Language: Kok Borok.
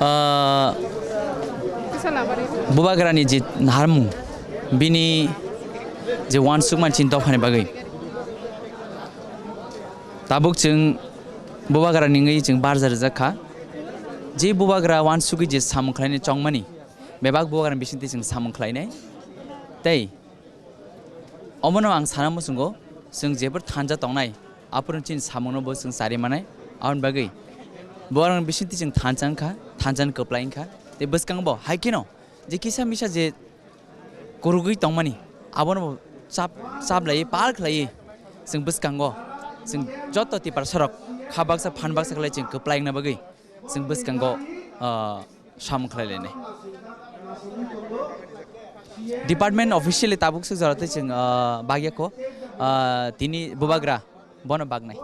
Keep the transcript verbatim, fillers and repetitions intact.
Ah, Bubagrani je naharmung, bini je uansukmani chini dophani bagwi. Tabuk chwng Bubagrani wngwi chwng barja rijak kha. Je Bubagra uansugwi je samung khlainai chongmani, bebak Bubagrani bisingtwi chwng samung khlainai. Tei omono ang sana muchungo, chwng jephru thanja tongnai, aphuru chini samungno bo chwng chari manai. Aboni bagwi Bubagrani bisingtwi chwng thanja wngkha, thanjani kwplai wngkha. Tei bwskango bo hai kheno je kisa misa je kurugwi tongmani, abono bo chap, chap laiwi, pal khlaiwi chwng bwskango chwng joto Tiprasarok kha baksa, phan baksa khlai chwng kwplai wngna bagwi chwng bwskango, ah, samung khlai lainai. Department officially tabuk swk jora tei chwng, ah, bagya kho, ah, tini Bubagra bono bagnai.